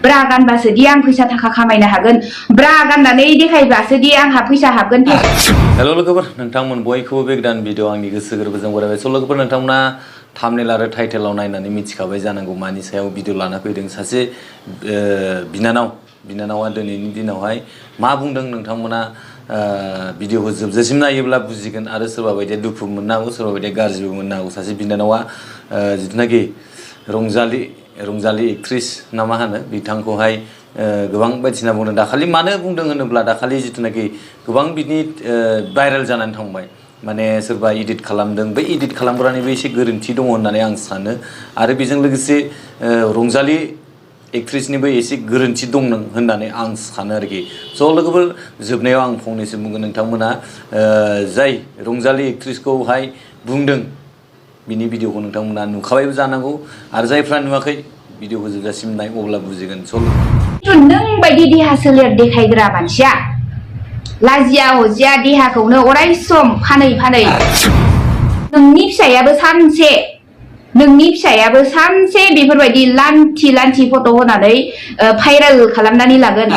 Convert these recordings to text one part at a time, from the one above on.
ब्रा गानबासोदि आं फैसा थाखा खामायनो हागोन ब्रा गाननानै देखायब्लासोदि आंहा फैसा हाबगोन। हेल' लोगोफोर, नोंथांमोन बयखौबो बे गोदान भिडिअ आंनि गोसो गोरबोजों बरायबाय। स' लोगोफोर, नोंथांमोना थाम्बनेल आरो टाइटेलाव नायनानै मिथिखाबाय जानांगौ मानि सायाव भिडिअ लाना फैदों। सासे बिनानावा दिनैनि दिनावहाय मा बुंदों नोंथांमोना भिडिअखौ जोबजासिम नायोब्ला बुजिगोन। आरो सोरबा बायदिया दुखु मोननो हागौ, सोरबा बायदिया गाज्रिबो मोननो हागौ। सासे बिनानावा जिथुनाखि रंजालि एक्ट्रिस ना मा होनो, बिथांखौहाय गोबां बायदिसिना बुंदों। दाखालि मानो बुंदों होनोब्ला, दाखालि जिथुनाखि गोबां बिदि भाइरेल जानानै थांबाय, माने सोरबा इडिट खालामदों, बै इडिट खालामग्रानिबो एसे गोरोन्थि दङ होननानै आं सानो। आरो बेजों लोगोसे रंजालि एक्ट्रिसनिबो एसे गोरोन्थि दं होननानै आं सानो आरोखि। स' लोगोफोर, जोबनायाव आं फंनैसो बुंगोन। नोंथांमोना जाय रंजालि एक्ट्रिसखौहाय बुंदों बिनि भिडिअखौ नोंथांमोना नुखाबायबो जानांगौ। आरो जायफ्रा नुवाखै, भिडिअखौ जोबजासिम नाय, अब्ला बुजिगोन। स' नों बायदि देहा सोलेर देखायग्रा मानसिया लाजिया हजिया देहाखौनो अराय सम फानै नोंनि फिसायाबो सानसे बेफोरबायदि लान्थि फट' होनानै भाइरेल खालामनानै लागोन।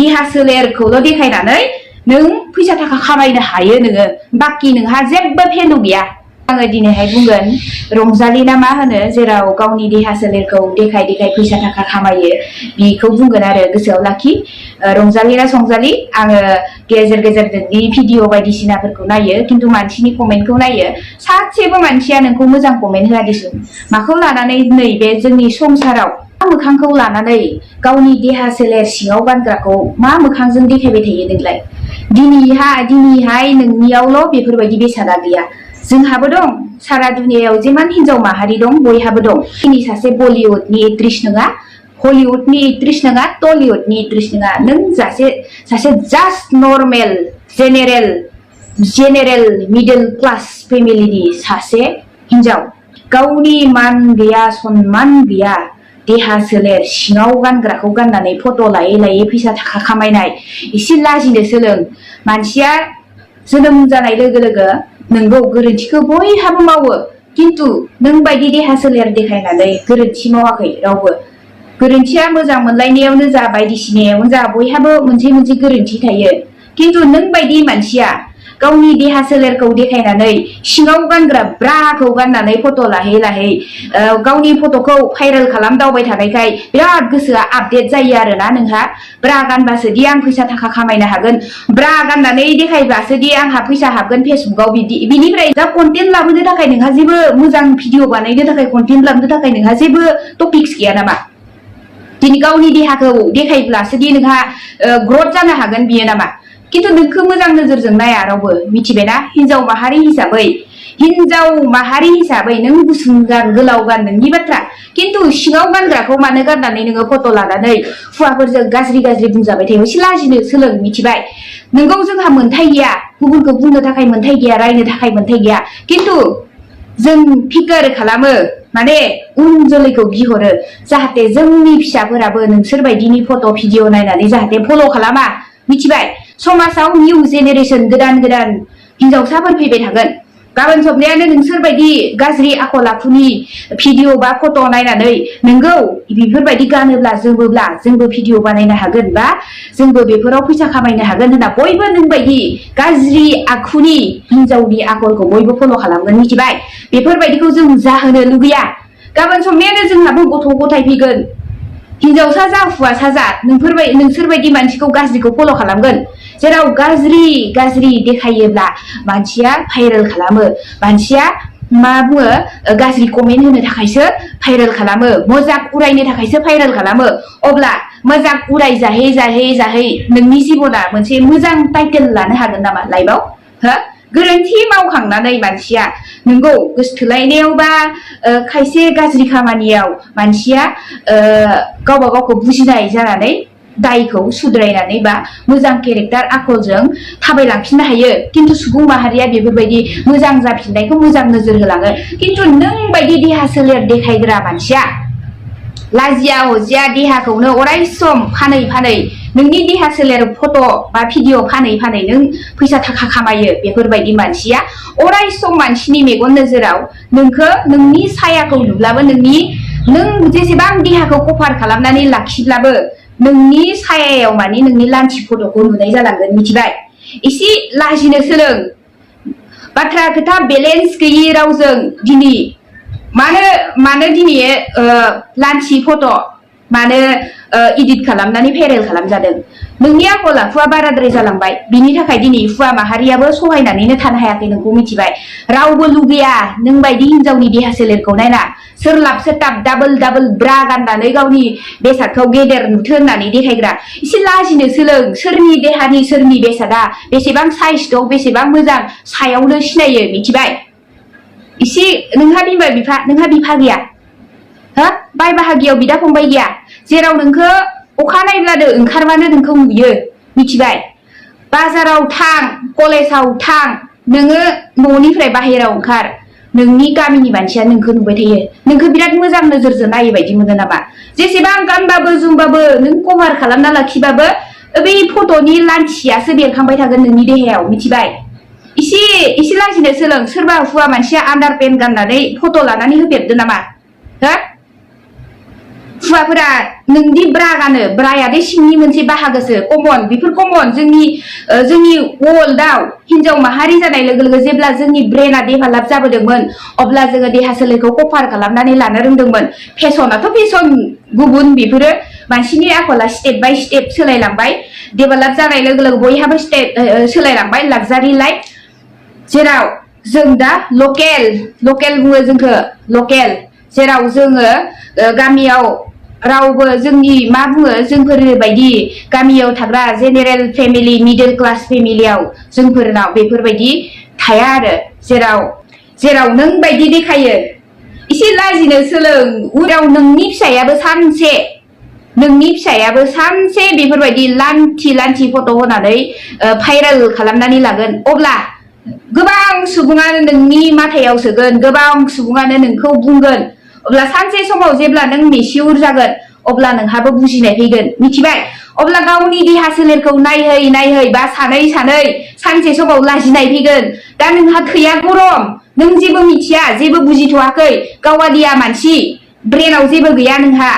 देहा सोलेरखौल' देखायनानै नों फैसा थाखा खामायनो हायो नोङो, बाखि नोंहा जेबो भेलु गैया। आङो दिनैहाय बुंगोन रंजालि ना मा होनो, जेराव गावनि देहा सोलेरखौ देखाय फैसा थाखा खामायो, बेखौ बुंगोन आरो गोसोआव लाखि। रंजालि ना संजालि, आङो गेजेर नोंनि भिडिअ बायदिसिनाफोरखौ नायो, खिन्थु मानसिनि कमेन्टखौ नायो। सासेबो मानसिया नोंखौ मोजां कमेन्ट होआ दिसुन। माखौ लानानै नैबे जोंनि संसाराव मोखांखौ लानानै गावनि देहा सोलेर सिङाव गानग्राखौ मा मोखांजों देखायबाय थायो नोंलाय? दिनैहाय नोंनियावल' बेफोरबायदि बेसादा गैया, जोंहाबो दं। सारा दुनियायाव जेमान हिनजाव माहारि दं बयहाबो दं। दिनै सासे बलिउडनि एक्ट्रिस नङा, हलिउडनि एक्ट्रिस नङा, टलिउडनि एक्ट्रिस नङा, नों सासे just normal general middle class फेमिलिनि सासे हिनजाव, गावनि मान गैया सनमान गैया देहा सोलेर सिङाव गानग्राखौ गाननानै फट' लायै फैसा थाखा खामायनाय। एसे लाजिनो सोलों। मानसिया जोनोम जानाय लोगो नोंगौ गोरोन्थिखौ बयहाबो मावो, खिन्थु नों बायदि देहा सोलेर देखायनानै गोरोन्थि मावाखै रावबो। गोरोन्थिया मोजां मोनलायनायावनो जा बायदिसिनायावनो जा बयहाबो मोनसे गोरोन्थि थायो। खिन्थु नों बायदि मानसिया गावनि देहा सोलेरखौ देखायनानै सिङाव गानग्रा ब्राखौ गाननानै फट' लाहै गावनि फट'खौ भाइरेल खालामदावबाय थानायखाय बिराद गोसोआ आपडेट जायो आरोना नोंहा। ब्रा गानबासोदि आं फैसा थाखा खामायनो हागोन, ब्रा गाननानै देखायब्लासोदि आंहा फैसा हाबगोन फेसबुकाव, बिनिफ्राय दा कन्टेन्ट लाबोनो थाखाय नोंहा जेबो मोजां भिडिअ बानायनो थाखाय, कन्टेन्ट लाबोनो थाखाय नोंहा जेबो टपिक्स गैया नामा? दिनै गावनि देहाखौ देखायब्लासोदि नोंहा ग्रथ जानो हागोन बियो नामा? खिन्थु नोंखौ मोजां नोजोरजों नाया रावबो, मिथिबायना? हिनजाव माहारि हिसाबै नों गुसुं गान गोलाव गान नोंनि बाथ्रा, खिन्थु सिङाव गानग्राखौ मानो गाननानै नोङो फट' लानानै हौवाफोरजों गाज्रि बुंजाबाय थायो? एसे लाजिनो सोलों, मिथिबाय? नोंगौ जोंहा मोन्थाय गैया, गुबुनखौ बुंनो थाखाय मोन्थाय गैया, रायनो थाखाय मोन्थाय गैया, खिन्थु जों फिकार खालामो, माने उन जोलैखौ गिहरो, जाहाथे जोंनि फिसाफोराबो नोंसोरबायदिनि फट' भिडिअ नायनानै जाहाथे फल' खालामा, मिथिबाय? समाजाव निउ जेनेरेसन गोदान हिनजावसाफोर फैबाय थागोन। गाबोन सबनायानो नोंसोरबायदि गाज्रि आखल आखुनि भिडिअ बा फट' नायनानै नोंगौ बेफोरबायदि गानोब्ला जोमोब्ला जोंबो भिडिअ बानायनो हागोन, बा जोंबो बेफोराव फैसा खामायनो हागोन होनना बयबो नोंबायदि गाज्रि आखुनि हिनजावनि आखलखौ बयबो फल' खालामगोन, मिथिबाय? बेफोरबायदिखौ जों जाहोनो लुगैया। गाबोन सबनायानो जोंहाबो गथ' गथाय फैगोन, हिनजावसा जा हौवासा जा नोंसोरबायदि मानसिखौ गाज्रिखौ फल' खालामगोन। जेराव गाज्रि देखायोब्ला मानसिया भाइरेल खालामो, मानसिया मा बुङो गाज्रि कमेन्ट होनो थाखायसो भाइरेल खालामो, मजाक उरायनो थाखायसो भाइरेल खालामो। अब्ला मजाक उराय जाहै नोंनि जिबना मोनसे मोजां टाइटेल लानो हागोन नामा लाइफआव? गोरोन्थि मावखांनानै मानसिया नोंगौ गोसथोलायनायाव बा खायसे गाज्रि खामानियाव मानसिया गावबा गावखौ बुजिनाय जानानै दायखौ सुद्रायनानै बा मोजां केरेक्टार आखलजों थाबायलांफिननो हायो। खिन्थु सुबुं माहारिया बेफोरबायदि मोजां जाफिननायखौ मोजां नोजोर होलाङो। खिन्थु नों बायदि देहा सोलेर देखायग्रा मानसिया लाजिया हजिया देहाखौनो अराय सम फानै नोंनि देहा सोलेर फट' बा भिडिअ फानै नों फैसा थाखा खामायो, बेफोरबायदि मानसिया अराय सम मानसिनि मेगन नोजोराव नोंखौ नोंनि सायाखौ नुब्लाबो नोंनि नों जेसेबां देहाखौ कभार खालामनानै लाखिब्लाबो नोंनि सायायाव माने नोंनि लान्थि फट'खौ नुनाय जालांगोन मिथिबाय एसे लाजिनो सोलों बाथ्रा खोथा बेलेन्स गैयि रावजों दिनै मानो दिनै लान्थि फट' मानो इडिट खालामनानै भाइरेल खालामजादों नोंनि आखल आखुआ बाराद्राय जालांबाय बिनि थाखाय दिनै हुवा माहारियाबो सहायनानैनो थानो हायाखै नोंखौ मिथिबाय रावबो लुगैया नों बायदि हिनजावनि देहा सोलेरखौ नायना सोरलाब सोरथाब डाबल ब्रा गाननानै गावनि बेसादखौ गेदेर नुथो होननानै देखायग्रा एसे लाजिनो सोलों सोरनि देहानि सोरनि बेसादा बेसेबां साइज दं बेसेबां मोजां सायावनो सिनायो मिथिबाय एसे नोंहा बिफा गैया हो बाय बाहागियाव बिदा फंबाय गैया जेराव नोंखौ अखा नायब्लानो ओंखारबानो नोंखौ नुयो मिथिबाय बाजाराव थां कलेजाव थां नोङो न'निफ्राय बाहेराव ओंखार नोंनि गामिनि मानसिया नोंखौ नुबाय थायो नोंखौ बिराद मोजां नोजोरजों नायो बायदि मोनो नामा जेसेबां गानबाबो जोमबाबो नों कभार खालामना लाखिबाबो बै फट'नि लान्थियासो बेरखांबाय थागोन नोंनि देहायाव मिथिबाय एसे लाजिनो सोलों सोरबा हुवा मानसिया आन्दार पेन्ट गाननानै फट' लानानै होफेरदो नामा हो हुवाफोरा नोंदि ब्रा गानो ब्राया बे सिंनि मोनसे बाहागोसो कमन बेफोर कमन जोंनि वर्ल्डआव हिनजाव माहारि जानाय लोगो लोगो जेब्ला जोंनि ब्रेना डेभेलप जाबोदोंमोन अब्ला जोङो देहा सोलेरखौ कभार खालामनानै लानो रोंदोंमोन फेशनाथ' फेशन गुबुन बेफोरो मानसिनि आखला स्टेप बाय स्टेप सोलायलांबाय डेभेलप जानाय लोगो लोगो बयहाबो स्टेप सोलायलांबाय लाक्जारि लाइफ जेराव जों दा लकेल बुङो जोंखौ लकेल जेराव जोङो गामियाव रावबो जोंनि मा बुङो जोंफोर बायदि गामियाव थाग्रा जेनेरेल फेमिलि मिडल क्लास फेमिलियाव जोंफोरनाव बेफोरबायदि थाया आरो जेराव नों बायदि देखायो एसे लाजिनो सोलों उनाव नोंनि फिसायाबो सानसे बेफोरबायदि लान्थि फट' होनानै भाइरेल खालामनानै लागोन अब्ला गोबां सुबुङानो नोंनि माथायाव सोगोन गोबां सुबुङानो नोंखौ बुंगोन अब्ला सानसे समाव जेब्ला नों मेसिउर जागोन अब्ला नोंहाबो बुजिनाय फैगोन मिथिबाय अब्ला गावनि देहा सोलेरखौ नायहै बा सानै सानसे समाव लाजिनाय फैगोन दा नोंहा थैया गरम नों जेबो मिथिया जेबो बुजिथ'वाखै गावालिया मानसि ब्रेनाव जेबो गैया नोंहा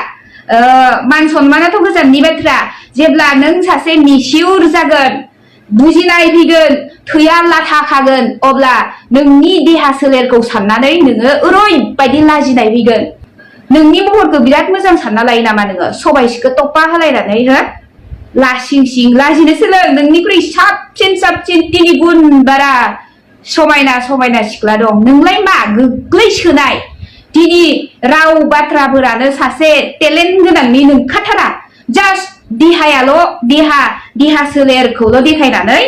मान सनमानाथ' गोजाननि बाथ्रा जेब्ला नों सासे मेसिउर जागोन बुजिनाय फैगोन थैया लाथा खागोन अब्ला नोंनि देहा सोलेरखौ साननानै नोङो ओरैबायदि लाजिनाय फैगोन नोंनि महरखौ बिराद मोजां सानना लायो नामा नोङो सबायसिखौ टपा होलायनानै हो लासिं लाजिनो सोलों नोंनिख्रुइ साबसिन 3 गुन बारा समायना सिख्ला दं नोंलाय मा गोग्लैसोनाय दिनै राव बाथ्राफोरानो सासे टेलेन्ट गोनांनि नोंखाथारा जास्ट देहा सोलेरखौल' देखायनानै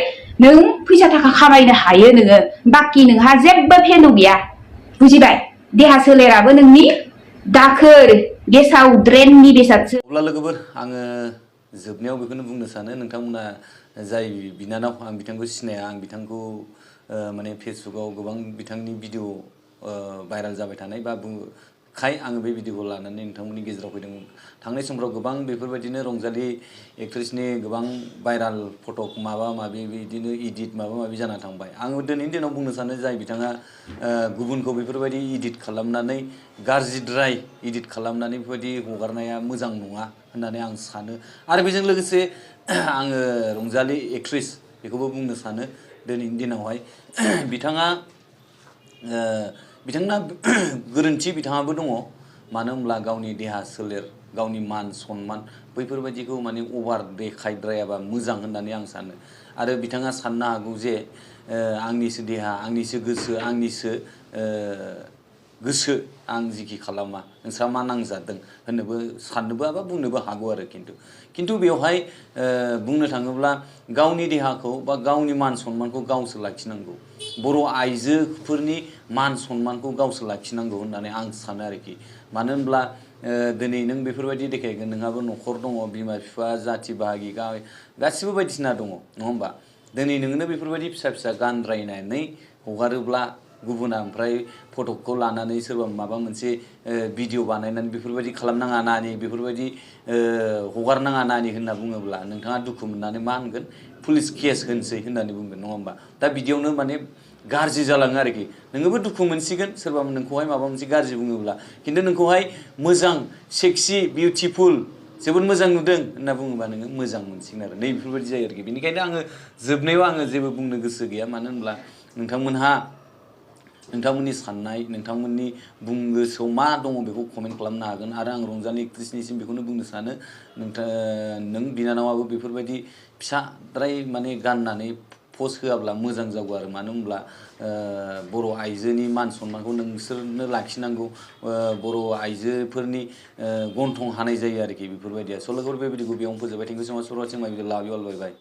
नों फैसा थाखा खामायनो हायो नोङो बाखि नोंहा जेबो भेलु गैया बुजिबाय देहा सोलेराबो नोंनि दाखोर गेसाव ड्रेननि बेसादसो अब्ला लोगोफोर आङो जोबनायाव बेखौनो बुंनो सानो नोंथांमोना जाय बिनानाव आं बिथांखौ सिनाया आं बिथांखौ माने फेसबुकाव गोबां बिथांनि भिडिअ भाइरेल जाबाय थानाय बा खाय आङो बे भिडिअखौ लानानै नोंथांमोननि गेजेराव फैदोंमोन थांनाय समफ्राव गोबां बेफोरबायदिनो रंजालि एक्ट्रेसनि गोबां भाइराल फट' माबा माबि बिदिनो इडिट माबा माबि जाना थांबाय आङो दिनैनि दिनाव बुंनो सानो जाय बिथाङा गुबुनखौ बेफोरबायदि इडिट खालामनानै गाज्रिद्राय इडिट खालामनानै बेफोरबायदि हगारनाया मोजां नङा होननानै आं सानो आरो बेजों लोगोसे आङो रंजालि एक्ट्रेस बेखौबो बुंनो सानो दिनैनि दिनावहाय बिथांना गोरोन्थि बिथाङाबो दङ मानो होनब्ला गावनि देहा सोलेर गावनि मान सन्मान बैफोरबायदिखौ माने अभार देखायद्रायाबा मोजां होननानै आं सानो आरो बिथाङा साननो हागौ जे आंनिसो देहा आंनिसो गोसो आं जिखि खालामा नोंस्रा मा नांजादों होननोबो साननोबो बा बुंनोबो हागौ आरो खिन्थु बेवहाय बुंनो थाङोब्ला गावनि देहाखौ बा गावनि मान सन्मानखौ गावसो लाखिनांगौ बर' आइजोफोरनि मान सन्मानखौ गावसो लाखिनांगौ होननानै आं सानो आरोखि मानो होनब्ला दिनै नों बेफोरबायदि देखायगोन नोंहाबो न'खर दङ बिमा बिफा जाथि बाहागि गासिबो बायदिसिना दङ नङा होमबा दिनै नोंनो बेफोरबायदि फिसा गानद्रायनानै हगारोब्ला गुबुना ओमफ्राय फटकखौ लानानै सोरबा माबा मोनसे भिडिअ बानायनानै बेफोरबायदि खालामनाङा नानि बेफोरबायदि हगारनाङा नानि होनना बुङोब्ला नोंथाङा दुखु मोननानै मा होनगोन पुलिस केस होनसै होननानै बुंगोन नङा होमबा दा बिदियावनो माने गाज्रि जालाङो आरोखि नोङोबो दुखु मोनसिगोन सोरबा नोंखौहाय माबा मोनसे गाज्रि बुङोब्ला खिन्थु नोंखौहाय मोजां सेक्सि बिउटिफुल जोबोद मोजां नुदों होनना बुङोबा नोङो मोजां मोनसिगोन आरो नै बेफोरबायदि जायो आरोखि बेनिखायनो आङो जोबनायाव आङो जेबो बुंनो गोसो गैया मानो होनब्ला नोंथांमोनहा नोंथांमोननि साननाय नोंथांमोननि गोसोआव मा दङ बेखौ कमेन्ट खालामनो हागोन आरो आं रंजालि एक्ट्रिसनिसिम बेखौनो बुंनो सानो नों बिनानावाबो बेफोरबायदि फिसाद्राय माने गाननानै पस्ट होआब्ला मोजां जागौ आरो मानो होनब्ला बर' आइजोनि मान सनमानखौ नोंसोरनो लाखिनांगौ बर' आइजोफोरनि गन्थं हानाय जायो आरोखि बेफोरबायदिया स' लोगोफोर बे भिडिअखौ बेयावनो फोजोबबाय थेंक इउ सो माच फर वाचिं माय भिडिअ लाभ इउ अल बाय बाय